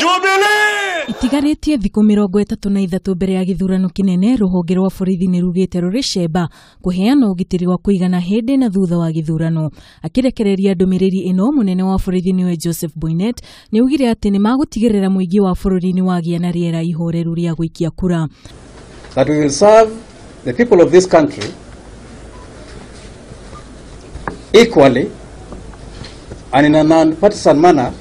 Jubilee! Itigarĩtie thikũ 33 mbere ya gĩthurano kĩnene, rũhonge rwa borithi nĩ rugĩte rũrĩ cemba kũheana ũgitĩri wa kũigana hĩndĩ na thutha wa gĩthurano. Akĩrekereria ndũmĩrĩri ĩno, mũnene wa borithi nĩwe Joseph Boinnet nĩ augire atĩ nĩ magũtigĩrĩra mũingĩ wa bũrũri nĩ wagĩa na rĩera ihoreru rĩa gũikia kura. That we will serve the people of this country equally and in a non-partisan manner,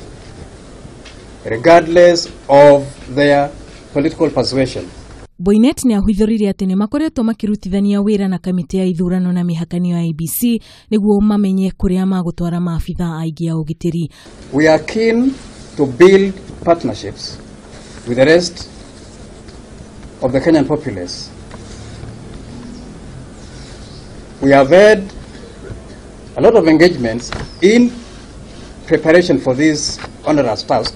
regardless of their political persuasion. Boinnet nĩ ahithũririe atĩ nĩ makoretwo makĩrutithania wĩra na kamĩtĩ ya ithurano na mĩhakanio ya IEBC nĩguo mamenye kũrĩa magũtwara maabitha aingĩ a ũgitĩri. We are keen to build partnerships with the rest of the Kenyan populace. We have had a lot of engagements in preparation for this onerous task.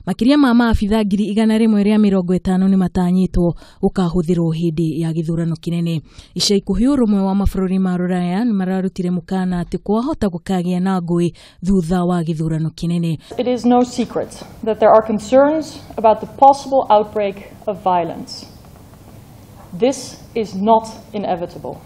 Makĩria ma maabitha 150,000 nĩ matanyĩtwo gũkahũthĩrwo hĩndĩ ya gĩthurano kĩnene. Ica ikuhĩ ũrũmwe wa mabũrũri ma Rũraya nĩ mararutire mũkana atĩ kwahota gũkagĩa na ngũĩ thutha wa gĩthurano kĩnene. It is no secret that there are concerns about the possible outbreak of violence. This is not inevitable,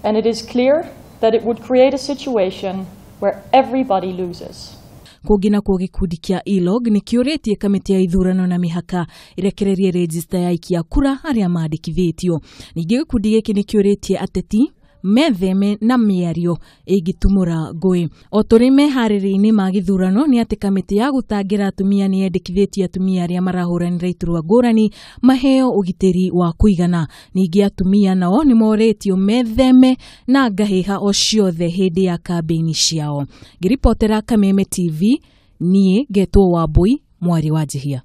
and it is clear that it would create a situation where everybody loses. Kũngĩ nakuo gĩkundi kĩa ILOG nĩ kĩũrĩtie kamĩtĩ ya ithurano na mĩhaka ĩrekererie rejista ya aikia kura arĩa mandĩkithĩtio. Ningĩ gĩkundi gĩkĩ nĩ kĩũrĩtie ateti metheme na mĩario ĩngĩtumũra ngũĩ. O tũrĩ meharĩria-inĩ ma gĩthurano nĩ atĩ kamĩtĩ ya gũtangĩra atumia nĩ yendekithĩtie atumia arĩa marahũranĩra iturwa ngũrani maheo ũgitĩri wa kũigana. Ningĩ atumia nao nĩ morĩtio metheme na ngahĩha o ciothe hĩndĩ ya kambĩini ciao. Ngĩribotera Kameme TV, niĩ ngetwo Wambui, mwarĩ wa Njihia.